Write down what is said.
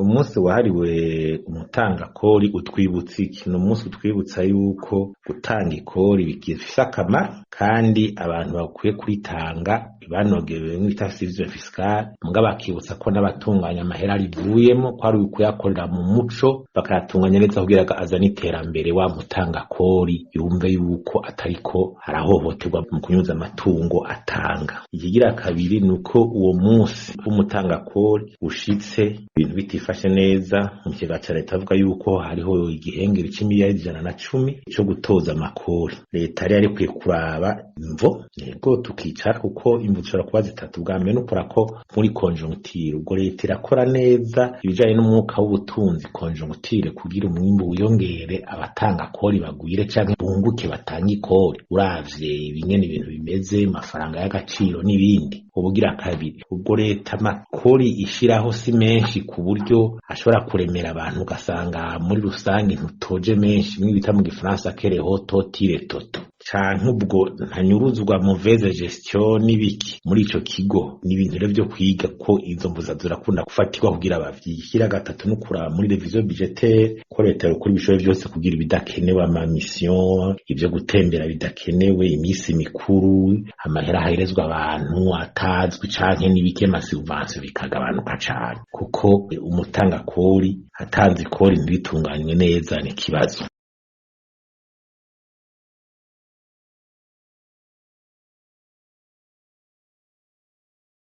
Umunsi wahariwe umutangakori utwibutsa iki? Ni umunsi utwibutsa yuko gutanga ikori bigifise akamaro kandi abantu bakwiye kuritanga banogewe bita civisme fiscale, mugabo bakibutsa ko n'abatunganya amahera rivuyemo ko ari ukuyakorera mu muco, bakayatunganya neza kugira ngo azane iterambere. Wa mutangakori yumve yuko atariko arahohoterwa mu kunyuza amatungo atanga. Ikigira kabiri ni uko uwo munsi w'umutangakori ushitse ibintu bitifashe neza mu kigega ca leta, avuga yuko hariho igihengeri c'imiliyaridi 110 co gutoza amakori. Leta yari ikwiye kuraba imvo, yego, tukicara, kuko imvo zishobora kuba zitatu. Bwa mbere nukora ko muri conjoncture, ubwo leta irakora neza ibijanye n'umwuka w'ubutunzi, conjoncture, kugira umwimbu wiyongere, abatanga kori bagwire canke bunguke batange ikori, uravye ibingene ibintu bimeze, amafaranga y'agaciro n'ibindi. Ubugira kabiri, ubwo leta amakori ishiraho si menshi ku buryo ashobora kuremera abantu, ugasanga muri rusange ntutoje menshi, mwe bita mu gifaransa kereho totire toto, canke ubwo ntanyuruzwa, mauvaise gestion n'ibiki muri ico kigo. Ni ibintu rero vyo kwiga ko izo mbuza zirakunda gufatirwa kugira bavyishyira. Gatatu no kuraba muri révision budgétaire ko leta yokora ibishoboye vyose kugira ibidakenewe, ama mission, ivyo gutembera bidakenewe, iminsi mikuru, amahera aherezwa abantu atazwi canke n'ibiki, ama subvention bikagabanuka cane, kuko umutangakori atanze ikori ntibitunganywe neza ni ikibazo.